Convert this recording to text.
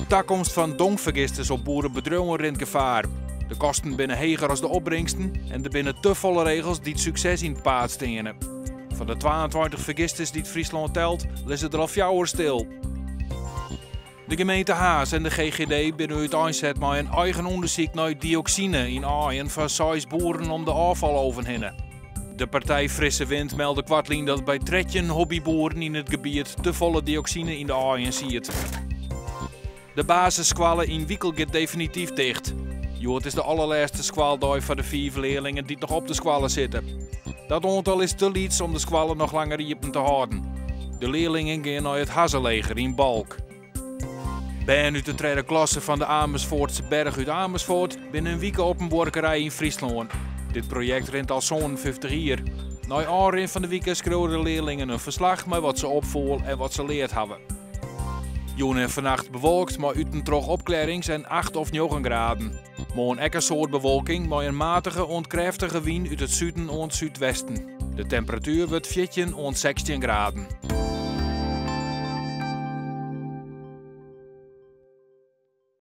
Takomst fan dongfergisters op boerebedriuwen rint gefaar. De kosten binne heger as de opbringsten en der binne te folle regels dy't sukses yn it paad steane. Fan de 22 fergisters dy't Fryslân telt, lizze der al fjouwer stil. De gemeente Harns en de GGD binne úteinset mei in eigen ûndersyk nei dioksine yn aaien fan seis boeren om de ôffaloven hinne. De partij Frisse Wind melde koartlyn dat by 13 hobbyboeren yn it gebiet te folle dioksine yn de aaien siet. De basisskoalle yn Wikel giet definityf ticht. Hjoed is de allerlêste skoaldei foar de fiif learlingen dy't noch op de skoalle sitte. Dat oantal is te lyts om de skoalle noch langer iepen te hâlden. De learlingen gean nei it Hazzeleger yn Balk. Bern út de tredde klasse fan de Amersfoortse Berg út Amersfoort binne in wike op in buorkerij yn Fryslân. Dit projekt rint al 57 jier. Nei ôfrin fan de wike skriuwe de learlingen in ferslach mei wat se opfoel en wat se leard hawwe. Jûn en fannacht bewolkt mei út en troch opklearrings en 8 of 9 graden. Moarn ek in soad bewolking mei in matige oant krêftige wyn út it suden oant súdwesten. De temperatuer wurdt 14 oant 16 graden.